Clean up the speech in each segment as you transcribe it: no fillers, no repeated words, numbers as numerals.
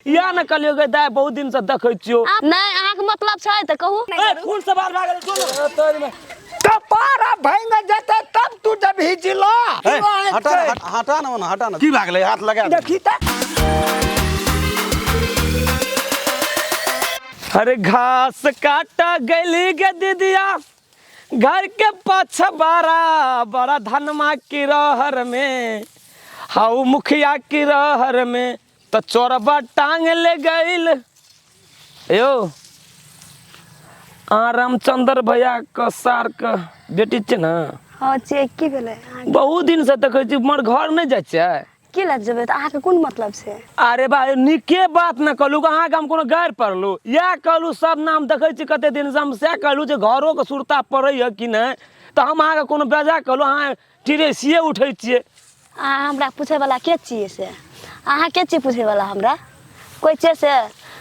इएह ने कहलियौ गे दाय, बहुत दिन से देखै छियौ। नहि, अहाँके मतलब छै तऽ कहू। ए, खून से बाल भए गेलै, सुन। कपारा भैंग जेतै तब तू जब जिला। ए, हटा ना, हटा ना, ओना हटा ना। की भए गेलै? हाथ लगा दे। देखी तऽ। अरे घास काटा गली गे दीदिया घर के पाछा, बारा बड़ा धनमा की रहर में, हाउ मुखिया की रहर में तो चोरबा टांग ले गइल। यो आ रामचंद्र भैया के सार के बेटी छै ने? हँ छियै, की भेलै? बहुत दिन से देखै छी, मर घर नहि जाइ छियै? की लए जेबै तऽ अहाँके कोन मतलब छै? अरे भाई, नीके बात ने कहलू। अहाँके हम कोनो गारि पड़लू? इएह कहलू, सब नाम देखै छी कते दिन से, हम सएह कहलू जे घरोके सुरता पड़ैए कि नहि। तऽ हम अहाँके कोनो बेजा कहलू? अहाँ टिरेसिए उठै छियै। अहाँ हमरा पूछैवला के छियै से? अहाँ के छियै पूछैवला हमरा? कोइ छियै से?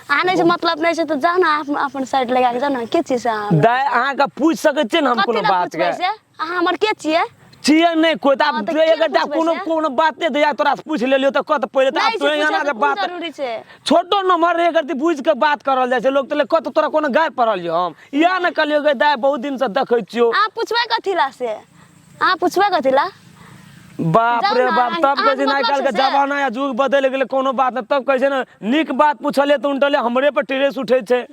अहाँ नहि छै, मतलब नहि छै तऽ जाउ ने, अपन अपन साइड लगा कऽ जाउ ने। के छियै से अहाँ? दाइ, अहाँके पूछि सकै छियै ने हम कथी कोनो लए बात पूछबै के? से अहाँ हमर के छियै? छियै नहि कोइ तऽ। हँ, आब तऽ तू किया एकटा पुछबै कोनो से? कोनो बात नहि दैया, तोरा से पूछि लेलियौ तऽ कत पहिले तऽ नहि आब छै तू एना पूछैके जे कोन बात जरूरी छै? छोटो नम्बर एक रति बुझि कऽ बात करल जाइ छै लोक तऽ। कत तोरा कोनो गारि पड़ल यऽ? हम इएह ने कहलियौ गे दाइ, बहुत दिन से देखै छियौ। अहाँ पुछबै कथी लए से? अहाँ पुछबै कथी लए? बाप जाउ रे ने, बाप, तब कहै अहाँके छै ने आइ मतलब काल्हिके छै से? जमाना या युग बदलि गेलै। कोनो बात नहि, तब कहै छै ने नीक बात पुछलियै तऽ उनटले हमरे पर टिरेस उठै छै।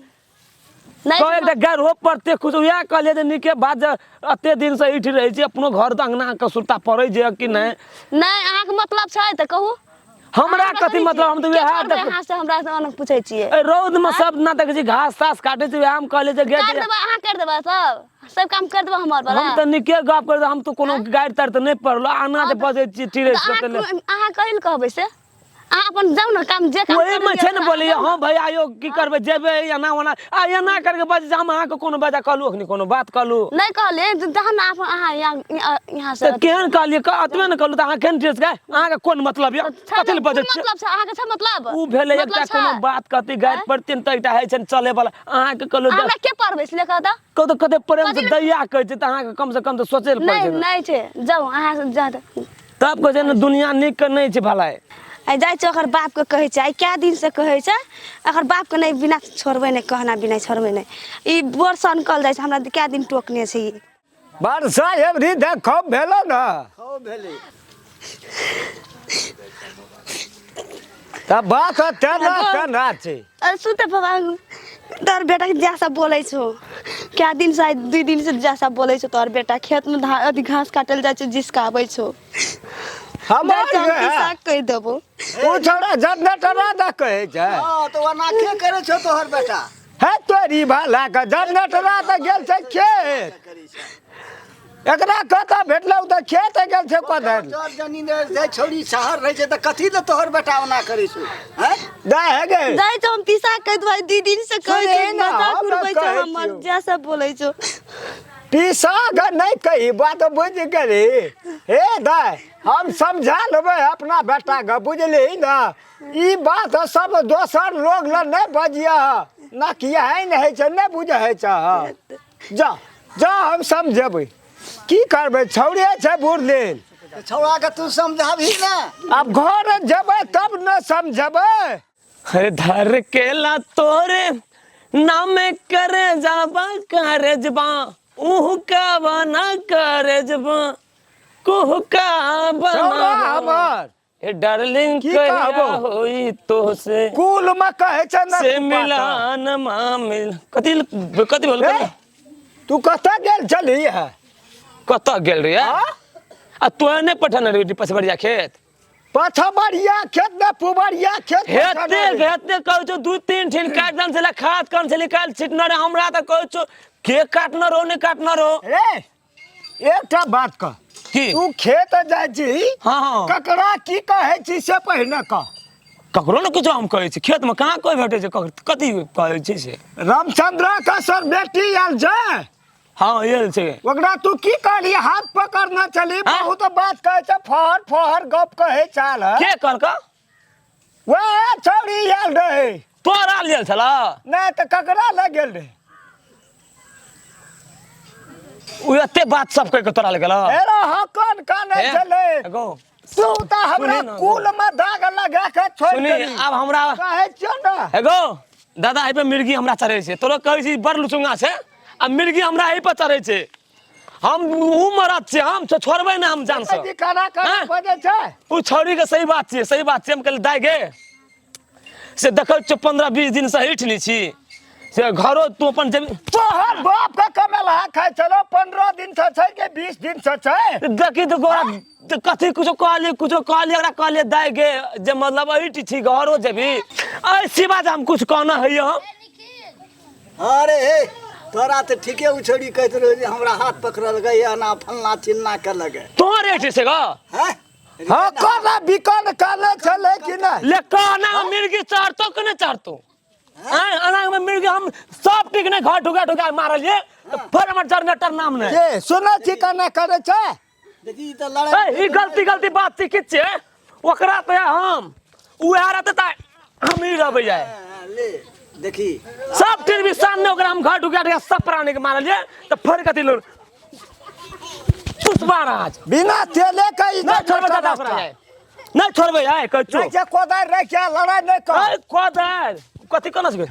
नहि कहै एकटा गारि हो पड़ते खुश। उएह कहलियै जे नीके बात जे एते दिन से ईठ रहै छै, अपनो घर अङ्गना के सुरता पड़ै छै कि नहि? नहि, अहाँके मतलब छै तऽ कहू। हमरा अहाँ कथी मतलब? हम तऽ के उएह छोड़बै देख अहाँ से हमरा से ओना पूछै छियै। ए, रौद में सब ना देखै छी घास तास काटै छै, उएह हम कहलियै जे काटि गेट देबै अहाँ, करि देबै सब, सब काम करि देबै हमर वाला। हम तऽ नीके गप करै, हम तऽ कोनो गारि तारि तऽ नहि पड़लो। आना जे बजै छी टिरे तऽ अहाँ अहाँ कहि लए कहबै से? अहाँ अपन जाउ ने काम, जे काम ओहिमे करैए छै ने। से बोलैए अहाँ जाउ। हँ भैया यौ, की करबै, जेबै एना ओना आ एना करके बजै छै। हम अहाँके कोनो बजा कहलहुँ? अखनी कोनो बात कहलहुँ? नहि कहलियै तऽ तहन ने अपन अहाँ यहाँ यहाँ से तऽ केहन कहलियै? एतबे ने कहलहुँ तऽ अहाँ केहन ड्रेस गाय? अहाँके कोन मतलब यऽ? छै ने, कथी लए बजै कोन छियै? मतलब छै अहाँके? छै मतलब? ओ भेलै मतलब एकटा छै? कोनो बात कथी गारि पड़तै ने तऽ एकटा होइ छै ने चलै वाला। अहाँके कहलहुँ हमरा के पढ़बै छै लेखा तऽ? कहू तऽ कते प्रेम से दैया कहै छै तऽ अहाँके कम से कम तऽ सोचै लए पड़ै नहि छै ने। नहि छै, जाउ अहाँ से जा। तब कहै छै ने दुनिया नीक के नहि छै भलाइ। आइ जाइ छै ओकर बापके कहै छै, आइ कए दिनसँ कहै छै ओकर बापके, नहि बिना छोड़बै नहि, कहना बिना छोड़बै नहि। ई बड़ सनकल जाइ छै, हमरा कए दिन टोकने छै ई। वर्षा एबरी देख खूब भेलो ने। खूब भेलै। तऽ बात तेना तेना छै। अरे सुन तऽ बाबा, तोहर बेटा के जैसा बोलै छौ कए दिन से, आइ 2 दिन से जैसा बोलै छौ तोहर बेटा, खेतमे धा अथी घास काटल जाइ छौ, जिसका आबै छौ। हमर जाइ छै, हम जे है, पिसा कहि देबो। ओ छौड़ा जनरेटर दऽ कहै छै। हँ तऽ ओना के करै छौ तोहर बेटा? हे तोरी भला के, जनरेटर तऽ गेल छै खेत। करै छै एकरा कतऽ भेटलौ? तऽ खेत गेल छै कोदारि। चल जनी ने छौड़ी शहर रहै छै तऽ कथी लए तोहर बेटा ओना करै छौ? हैं दे हे गे। जाइ छौ, हम पिसा कहि देबो। आइ 2 दिन से कहै सुनही छै, ने, मजाक हम उड़बै छौ कहै हमर छियौ। जैसा बोलै छौ। पीसा के नहि कही, बात बुझि गेली? हे दाय, हम समझा लेबै अपना बेटाके, बुझली ने? ई बात सब दोसर लोग लग नहि बजियह ना, किया नहि होइ छै, नहि बुझै छै। जा जा, हम समझेबै। की करबै, छौड़े छै बूढ़ लेल। तऽ छौड़ाके तू समझाबही ने। आब घर जेबै तब ने समझेबै। अरे धर केला तोरे नाम करे जाबा करे जबा ऊह का बना करे जबा कुह का छौड़ा बना हमर ए डार्लिंग की कहिया कहबो? होई तो से कुल में कहै छै ने से तू पातर। मिलान मा मिल कथी कथी बोल? ए, तू कतऽ गेल छलही है? कतऽ गेल रे? हाँ? आ तोहे नहि पठेने रही पछबरिया खेत? पछबरिया खेत ने, पुबरिया खेत। हेते पठेने रही। हेते कहै छौ, 2 3 ठिन काटि देने छलै खाद कन छलै काल्हि छिटने रहे। हमरा तऽ कहै छौ के काटने रहो, नहि काटने रहो। रे, एकटा बात कह। की? तू खेत जाइ छी? हाँ। ककरा की कहै छी से पहिने कह। ककरो ने किछो हम कहै छी। खेतमे कहाँ कोइ भेटै छै? कथी कहै छी से? रामचंद्र के सर बेटी आयल छै। हाँ, आयल छै। ओकरा तू की कहली? हाथ पकड़ने छली। हाँ? बहुत बात कहै छै, फहर फहर गप कहै चाल है। के कहलका? वएह छौड़ी आयल रहै। तोरा आयल छला? नहि तऽ ककरा लग गेल रहै? ओ एते बात सब कहि के तोरा लग गेल? हेरो हकन कानै छलै। एगो तू तऽ हमरा सुनी ना। कुल में दाग लगा के छोड़ सुनी देली। आब हमरा कहै छियौ ने एगो दादा एहि पे मिर्गी हमरा चढ़ै छै तोरो कहै छी बड़ लुचुंगा छै आ मिर्गी हमरा एहि पर चढ़ै छै। हम ऊ मरद छियै, हम छोड़बै ने हम जान से। जी खाना खाना हैं? बजै छै। उ छौड़ी के सही बात छियै, सही बात छियै। हम कहलियै दाइ गे से देखै छियौ 15-20 दिन से हिठ नहि छी से घरो तू अपन जमीन तोहर बाप के कमेलहा खाइ छलौ 15 दिन से छै कि 20 दिन से छै। देखी तऽ गोरा तऽ कथी कुछो कहलियै, कुछो कहलियै ओकरा, कहलियै दाइ गे जे मतलब एहिठ छी घरो जेबही एहि सिवा जे हम कुछ कहना होइए हम। अरे हे तोरा तऽ ठीके उ छौड़ी कहैत रहौ जे हमरा हाथ पकड़लकै एना फलना चिलना केलकै। तोहर एहिठ छै गऽ? हैं? हाँ कोना बिकन काले छलै कि नहि? ले कहना मिर्गी चढ़तो कि नहि चढ़तो? आँय, एना में मिर्गी हम सब टिक नहि घर ढुका ढुका मारलियै तऽ फेर हमर जनरेटर नाम नहि। के सुनै छी केना करै छै? देखी ई तऽ लड़ाइ। ए, ई गलती गलती बात छी किछु छै ओकरा तऽ हम उएह रहतै तऽ हम ई रहबै जाय। हाँ, ले देखी सब टिक भी सामने ओकरा हम घर ढुका ढुका सब प्राणी के मारलियै तऽ फेर कथी लोग पुष्पा राज बिना तेले के ई नहीं छोड़बै दादा ओकरा जाय, नहीं छोड़बै आय कहै छियौ। नहि छै कोदारि राखि आ लड़ाइ नहि कर। ए कोदारि कथी कोना छै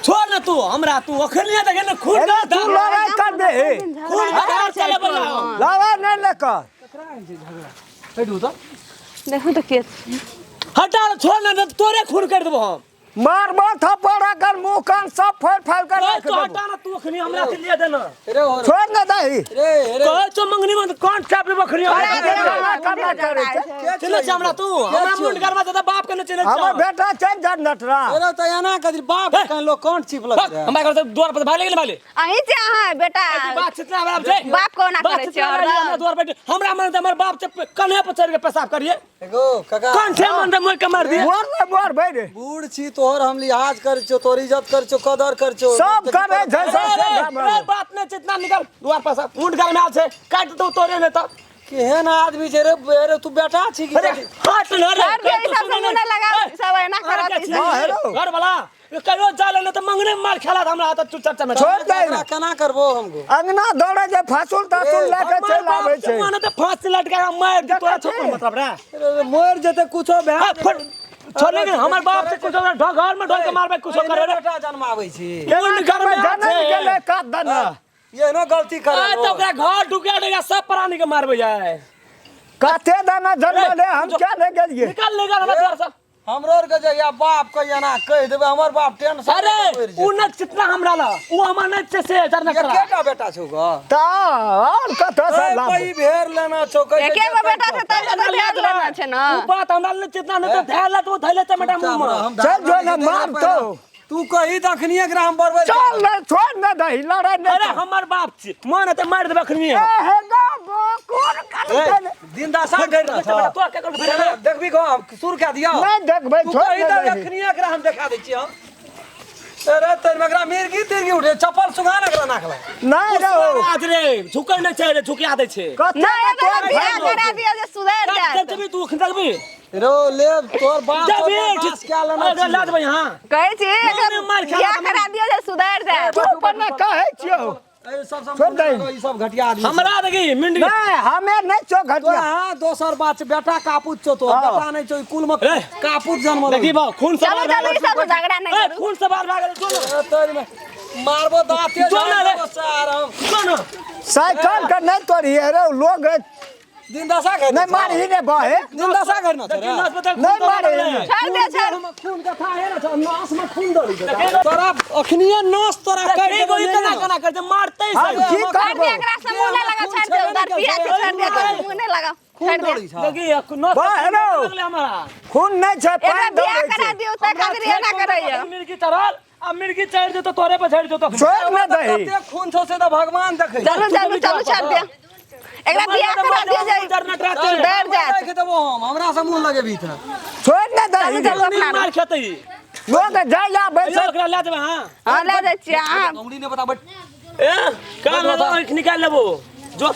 छोड़ ने तू हमरा, तू अखन नहि देखे ने खून अरे तू लड़ाइ कर दे हे। खून धार चले बला। लड़ाइ नहि ने कर। देखू तऽ के हटा ने, छोड़ ने तोरे खून कर देबो हम। मारबो थप्पड़ अगर मुंह कान सब फोड़ फाड़ के कहै राख छौ देबो। हटा ने तू अखनी हमरा से लिए देना। रे हो रे छोड़ ने दही। रे रे कहै छौ मंगनी में कोन चाप लेबो अखनी हमरा अरे से? केना करै छै? चिन्है छै हमरा तू? हमरा मुंड गरमा दादा बाप के नहि चिन्है हमर छौ। बेटा छै जनरेटरा। अरे तऽ एना कथी बाप के लोग कोन छिपलक हक, हमरा घर से द्वार पर भागि गेल भागि। अहीं छै अहाँ बेटा। बात छितना हमरा छै। बाप कोना बात करै छै छितना हमरा हरदम? द्वार पर हमरा मन हमर बाप से कन्हे पर चढ़ के पेशाब करिए। एगो काका कौन छे मन मोर के मार दिए। मोर ने मोर भाई रे। बूढ़ छी तोहर हम लिहाज कर छो, तोहर इज्जत कर छो, कदर कर छो। सब करे छै सब अरे, सब अरे, बात नहीं चितना निकल द्वार पर से मुंड घर में आल छै काट दो तोरे ने त केहन आदमी छै रे रे तू बेटा छी कि अरे हट न रे। सर, ई सब से मुँह नहि लगाउ, ई सब एना करत, ई सब। हाँ, हेलो। घर वाला कहियो जाले ने त मंगने मार खेला हमरा हाथ चुपचाप चमे। छोड़ दे एकरा केना करबो हमको? अंगना दौड़े जे फासुल तासुल लए के चलि आबै छै। माने त फांसी लटका के मार दे तोरा छोड़ मतलब रे। रे, मर जेते कुछो भए हाँ, फट छोड़ने के हमर बाप से कुछो ढो घर में ढो के मारबे कुछो करे रे। बेटा जन्माबै छी मुंड घर में आल जनम छै। गेलै कात दना। एहनो गलती करे आ त ओकरा घर ढुका ढुका सब प्राणी के मारबे जाय। कते दाना जनमले हम क्या नहि गेलियै। निकल निकल हमरा द्वार से। हमरो आर के जहिया बाप के एना कहि देबै हमर बाप टेंशन अरे उ न जितना हमरा ला उ हमर नै छै से डर न करा। एकेटा बेटा छौ ग तऽ और कतऽ से ए, लाबू? कोई भेड़ लेना छौ कहै छै एके गो बेटा छै तै से तऽ भेज लेना छै ने। उ बात हमरा ले जितना न त धैल त उ धैले छै बेटा मुंह में। चल जो ने मार तो। तू कही त अखनी एकरा हम बरबर चल ने छोड़ ने दही लड़ाइ नहि अरे कर। हमर बाप छी मन त मार देबै अखनी। ए हे गो बो कोन कर दिन दशा गइल रह बेटा तो के कर देखबी गो हम शुरू कए दियौ। नहि देखबै तू छोड़ कही ने त दही। अखनी एकरा हम देखा दै छियौ। अरे तोर में एकरा मिर्गी तिर्गी उठे चप्पल सुंघा ने एकरा नाक लग। नहि रे आज रे झुकै नै छै रे झुकिया दै छै। कते नहि तोर एकरा बियाह भाई करा दिअ जे सुधरि जायत। जबी तू अखन देखबी रो ले तोर बाप जबी क्या लेना अरे ला देबै यहां। कहै छी एकरा नहि, मार खा बियाह लेता, करा दिअ जे सुधरि जायत। तू पर ने कहै छियौ। ए सब सब छोड़ दही। ई सब घटिया आदमी हमरा देखी मिंड नहि हमे नहि छौ तोरा घटिया। हाँ दोसर बात छै बेटा कापूत छौ तोर हाँ। बेटा नहि छौ ई कुल में रे। कापूत जन्म देखी बा खून से चलू बाहर चलू भए ई सब से गेल। झगड़ा नहि ए, करू। खून से बाहर भए गेल जो न तोर में मारबो दाँते जो ना रे। सार हम जो न साइकिल के नहि तोड़िए रे लोग दिन दशा घर नहि मारही ने बहे। दिन दशा घर न देखी नस बता नहि मारे ने। छोड़ दे छोड़। खून कथा है ना नस में खून दौड़ी छै तोरा अखनिए नस तोरा काटि देखी देबो गोली केना केना कर दे मारतै हम से। की छोड़ दे करबो? एकरा से मुँह नहि लगाउ छोड़ दे उधर पिया छै छोड़ दे एकरा से मुँह नहि लगाउ खून छोड़ दे। दौड़ी छै देखी नस बा, हेलो। लगले हमरा। खून नहि छै एकरा पानि बियाह दौड़ै करा छै। दियौ तऽ हमरा खातिर एना छेद करैया। मिर्गी चढ़ल आ मिर्गी चढ़ जेतो तोरे पर झड़ जेतो। छोड़ ने दही। कते खून छौ से तऽ भगवान देखै छै। चलू चलू चलू छोड़ दे एकरा बियाह करा दिअ जे सुधरि जायत। राखि देबो हम हमरा से मुँह लगेबी तऽ छोड़ ने दही। चलू चलू अपना मार खेतै। लोग जाय आबै छै। ओकरा लए जेबै हां। हँ लए जाइ छियै अहाँ। उंगली नहि बताबै। ए कान लगा आँख निकाल लेबो जो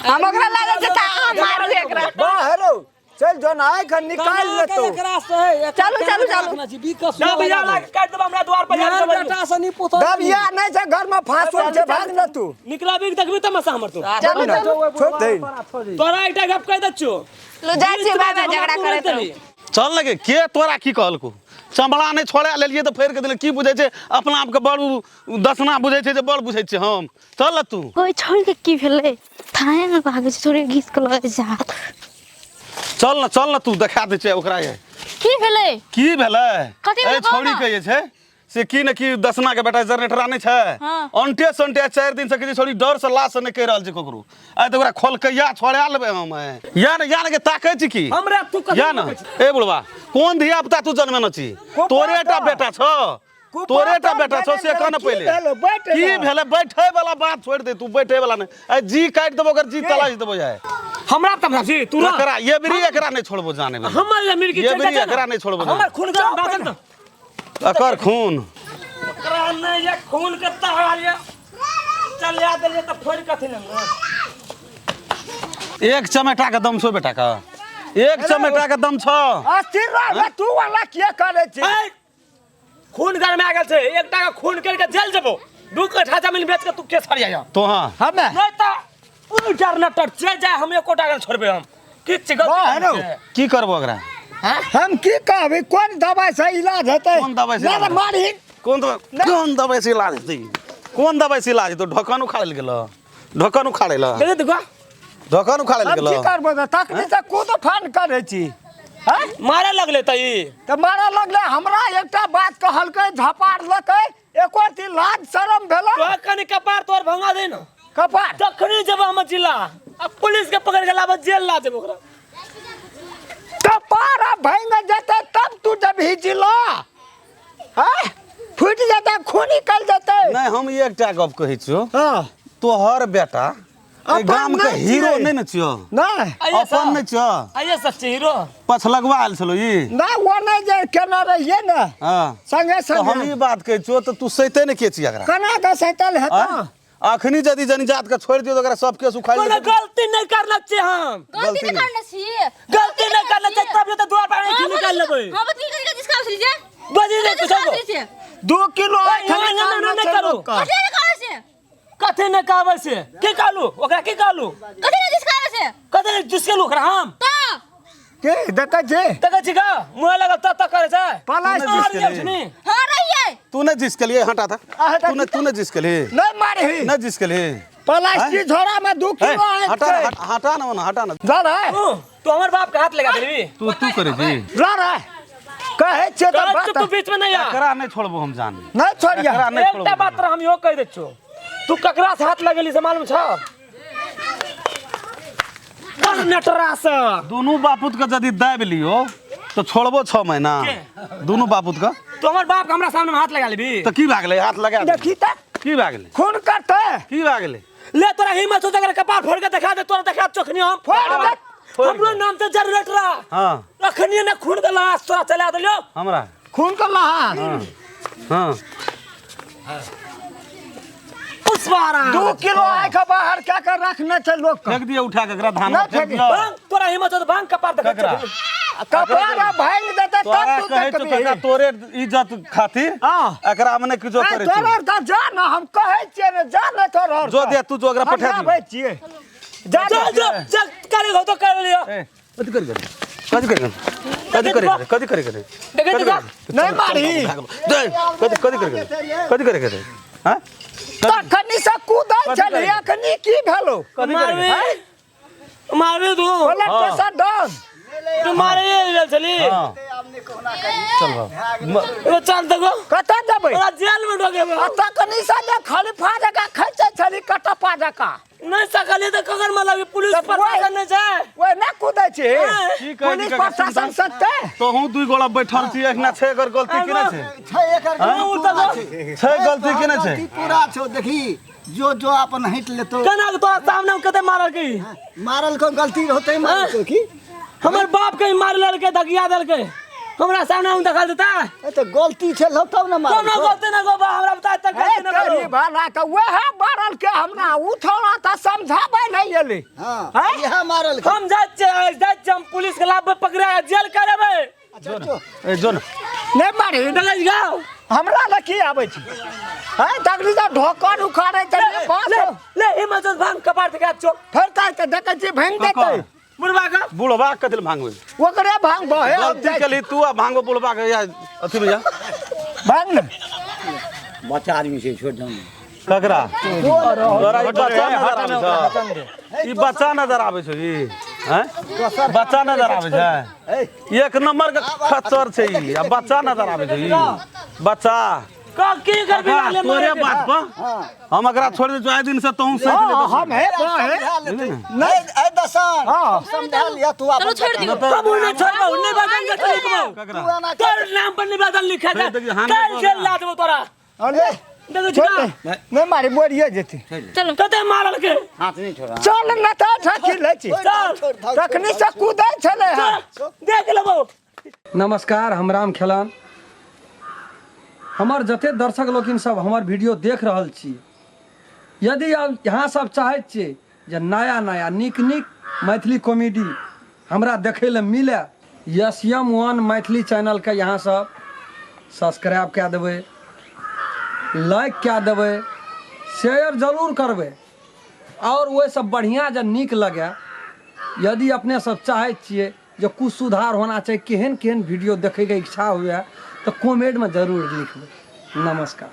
हम ओकरा लए जाइ छियै तऽ अहाँ मारू एकरा। बा हेलो। चल जो ना आइ के निकाल लेतो। एकरा से है, एकरा चलू, चलू, केना चलू। रखना छी, बीकस ना भैया लाके काटि देबो हमरा द्वार पर बिहार झाड़ू बेटा से नहीं पुतहु। दबिया नहीं छै घर में फांसल छै, भाग न तू। निकला भी देखबी तमाशा हमर तू। चलू, चलू। छोड़ दे। तोरा एकटा गप कहि दै छियौ। लो जाइ छियै बाय बाय झगड़ा करैत रहू। चल लगे के तोरा की कहलको? चमड़ा नहि छोड़ा लेलियै तऽ फाड़ि के देलियै। की बुझै छै अपना आपके? बड़ दसना बुझै छै जे बड़ बुझै छै हम। चल तू। कोई छोड़ के की भेलै, थाहे ने भागै छै, छोड़ि घीच के लऽ जाइ छै हाथ। चल न, चल न तू, देखा दै छै ओकरा ये। की भेलै? की भेलै? कथी भेलै ए छौड़ी कहू के जे छै से की न की दसना के बेटा जनरेटरा नहि छै? हाँ। अंटे संटे 4 दिन से के छौड़ी डर से लाश से नहि कहि रहल छै ककरो। आइ तऽ ओकरा खोलकैया छोड़ा लेबै हम। या ने, या ने के ताकै छी की हमरा तू कथी या ने? ए बुढ़वा, कोन धिया पुता तू जन्मेने छी? तोरे टा बेटा छौ, तोरे टा बेटा छौ से कह ने पहिले। की भेलै? बैठे वाला बात छोड़ि दे तू, बैठे वाला नहि। आइ जी काटि देबो ओकर, जी तलाश देबो जाय। हमरा तमरा छी तू रह। एकरा ये बेरी एकरा नहि छोड़बो जाने बेरी। हमर ये मिर्गी ये चलि बेरी जाइ छै ने। एकरा नहि छोड़बो जाने। हमर खून गरम भए गेल तऽ एकर खून ओकरा नहि ये खून के तहरा ये चलिया देलियै तऽ फोड़ि कथी ने। एक चमेटा के दम छौ बेटा के, एक चमेटा के दम छौ। अस्थिर रह तू, वाला किया करे छी? ए, खून गरम आ गेल छै, एकटा के खून करि के जेल जेबो। 2 कट्ठा जमीन बेच के तू के सरिया तो हाँ हमे नहीं तऽ ओ डर जे जाय हम एकोटा के छोड़बै हम किछु गलती वाह, नहि हेलो। छै। की करबो ओकरा? हम की कहबै, कोन दवाई से इलाज हेतै? कोन दवाई से ना इलाज? मारही। कोन दवाई, कोन दवाई से इलाज हेतै? कोन दवाई से इलाज हेतौ? ढक्कन उखाड़ल गेलो, ढक्कन उखाड़े ला, देखै तऽ गो। ढक्कन उखाड़ल हम गेलो। की करबै तऽ तखनी से कूद फान करै छी हैं? मारे लगले तऽ ई तऽ मारऽ लगलै हमरा। एकटा बात कहलकै, झपाड़लकै, एको अथी लाज शरम भेलै? तोरा कनि कपार तोर भंगा दे ने कपार। तखनी जब हम जिला आ पुलिस के पकड़ के लाबे जेल ला देबो ओकरा। कपार आ भंग जेतै तब तू जबही जिला हैं? फूटि जेतै, खून निकल जेतै। नहि, हम एकटा गप कहै छियौ। हाँ। तोहर बेटा एहि अपन गाम के नहि हीरो छियै। नहि ने छियौ? नहि। अपन नहि छियौ? आइए सच्चे हीरो पछलगवा आयल छलौ ई। नहि, ओ नहि जे केने रहियै ने। हाँ। संगे तऽ हम संगे ई बात कहै छियौ तऽ तू सैते ने के छी एकरा? केना कऽ सैतल हेतौ? आँय? अखनी यदि जनीजात के छोड़ि दियौ तऽ ओकरा सब केस उखाड़ि कोनो लेतै। गलती नहीं करना चाहिए हम। गलती नहीं करने छियै। गलती नहीं करना चाहिए तब तो द्वार पर हाँ, निकाल लेबै। हाँ, बतली कथी कथी सिखाबै छली जे? बजी नहीं कथी कुछो। सिखाबै छली से? 2 किलो ए, ना, ना, ना, ना, करू। कथी नहि कहै से? कथी नहीं कहबै से? की कहलू ओकरा? की कहलू? कथी नहि सिखाबै से? कथी नहीं जिसकेलू ओकरा हम? तऽ के देखै छी? देखै छी का मुँह लगल त त करै छै। पलास मार दियौ छनी। हाँ रहियै। तू नहि जिसकलियै, हटा था। आ, हटा। तू नहि, तू नहि जिसकलियै। नहि मारही। नहि जिसकलियै। प्लास्टिक झोरा में 2 ए, किलो आँख हटा छै। हटा ना ओना, हटा ना। जा रहा है। तू तू हमर बाप के हाथ लगा देबी? तू तू करै छी। जा रहा है, कहै छियै तऽ कहै बात छियौ, तू बीच में नहीं आ। एकरा नहि छोड़बो हम जान। नहि छोड़िया। एकरा नहि छोड़बो। एकटा बात तोरा हम इहो कहि दै छियौ, तू ककरा से हाथ लगेली से मालूम छौ? नटरा से। दुनू बापूत के यदि दाबि लियो तऽ छोड़बो 6 महीना दुनू बापूत के। तू हमर बाप के हमरा सामने में हाथ लगा लेबी? तऽ की भए गेलै हाथ लगा देबै? देखी तऽ। की भए गेलै? खून करतै। की भए गेलै? ले तोरा हिम्मत हो तकर कपार फोड़ के देखा दे। तोरा देखा चोखनी हम फोड़ दे। हमरो नाम से जनरेटरा। हाँ। अखनी ने खून के लाश तोरा चला देलियो। हमरा खून के लहास। हाँ। पुष्पारा 2 किलो आँख बाहर कए के रखने छै लोक के। फेंक दियौ उठा के एकरा धान नहि में फेंक फेंकी। दियौ। भांग तोरा हिम्मत हो तो भांग कपार देखा। ककरा? कपार भांगि देतै तब तोरा तू कहै छौ देखबही। काका, तोरे इज्जत खातिर हाँ। एकरा में नहि किछो ए, करै छौ। तोरा तऽ जा ने, हम कहै छियै ने, जा ने तोरा जो दे तू, जो एकरा हम पठा दियौ। आबै छियै, जा चल ने। जो चल करे हो तो कर लियो। ए, कथी करी करे, कथी करी करे, कथी करी करे, कथी करी करे? देखै छी का? नहि मारही। कथी कथी करी करे, कथी करी करे? हाँ, तखनी से कूदै कथी छलै करी? अखनी की भेलौ? कथी करी? मारबी मारबी तू। Blood pressure down. तू मारे गेल छली। हाँ। चल बाबू। ओ चल देखो। कतऽ जेबै? तोरा जेल में ढोकेबो। आ तखनी से जे खलीफा जकाँ खैचै छली, कटप्पा जकाँ। नहीं सकलिए तऽ ककर मतलब ई पुलिस तऽ प्रशासन नहीं छै। ओहि नहि कुदै छी। की कहै छी पुलिस काका, प्रशासन सत्ते तोहूँ दुई गोड़ा बैठल छी, एखना छै एकर गलती की नहि छै? छै एकर गलती पूरा छै। छै गलती की नहि छै? गलती पूरा छौ। देखी जो जो अपन हटि लेतौ। केना के तोरा सामने में कते मारल की? मारल को गलती होतै, मारल की? हमर बाप के मार लेलकै, धकिया देलकै। हमरा सामने हम देखा देता। ए त गलती छल तब न मारल। कोनो गलती न गोबा हमरा बता तक गलती न तेरी करो। भला के वएह मारल के हमरा उठौला त समझाबै नहीं एली। हां इहा मारल के। हम जात जात हम पुलिस के लाभ पकड़ा जेल करेबै। अच्छा जो ए जो न नहीं मारी देखै छी गाँव हमरा लए की आबै छै हैं तकनी तऽ ढोकर उखाड़ै छै ले बस ले हिम्मत से भांग कपार ते गाछ चो फेर ताहि तऽ देखै छी भाङि देतै बुढ़वा का बुढ़वा के कथी लए भांगबै ओकरे भांग बहे हम गलती जाइ केलही तू आ भांगो बुढ़वा के या अथी में जा भांग ने बच्चा आदमी छै छोड़ दम ककरा तोरा ई बच्चा नजर आबै छौ ई बच्चा नजर आबै छौ ई हैं बच्चा नजर आबै छै एक नंबर के खच्चर छै ई आ बच्चा नजर आबै छै ई बच्चा का की करबी काका, ले तोरे बात पर हम एकरा छोड़ दै छियौ आइ दिन से तोहूँ सैत ले हम हे बहे नहीं ए दसान हाँ। समझा लिया तू चलो अपन छोड़ दियो। कबू नहीं छोड़बो निवेदन के लिखबो ककरा तू एना तोर नाम पर निवेदन लिखा छोड़ दे देखी, हाँ, कल नहीं जेल ला देबो तोरा अरे देखो छोड़ छिका दे नहीं मारी बोरिए जेती चलो कते मारल के हाथ नहीं छोड़ा चल न तऽ ठकी लै छी चल तखनी से कूदै छलै हँ चल, देख लेबो। नमस्कार, हम राम खेलान। हमर जते दर्शक लोकिन सब हमर वीडियो देख रहल छी, यदि यहाँ सब चाहैत छियै जे नया नया नीक नीक मैथिली कॉमेडी हमरा देखै लए मिले, एस एम 1 मैथिली चैनलके यहाँ सब सब्सक्राइब कए देबै, लाइक कए देबै, शेयर जरूर करबै और ओहिसँ बढ़िआँ जे नीक लगे। यदि अपने सब चाहैत छियै जे कुछ सुधार होना चाही, केहन केहन वीडियो देखैके इच्छा हुए तऽ कमेंटमे जरूर लिखबै। नमस्कार।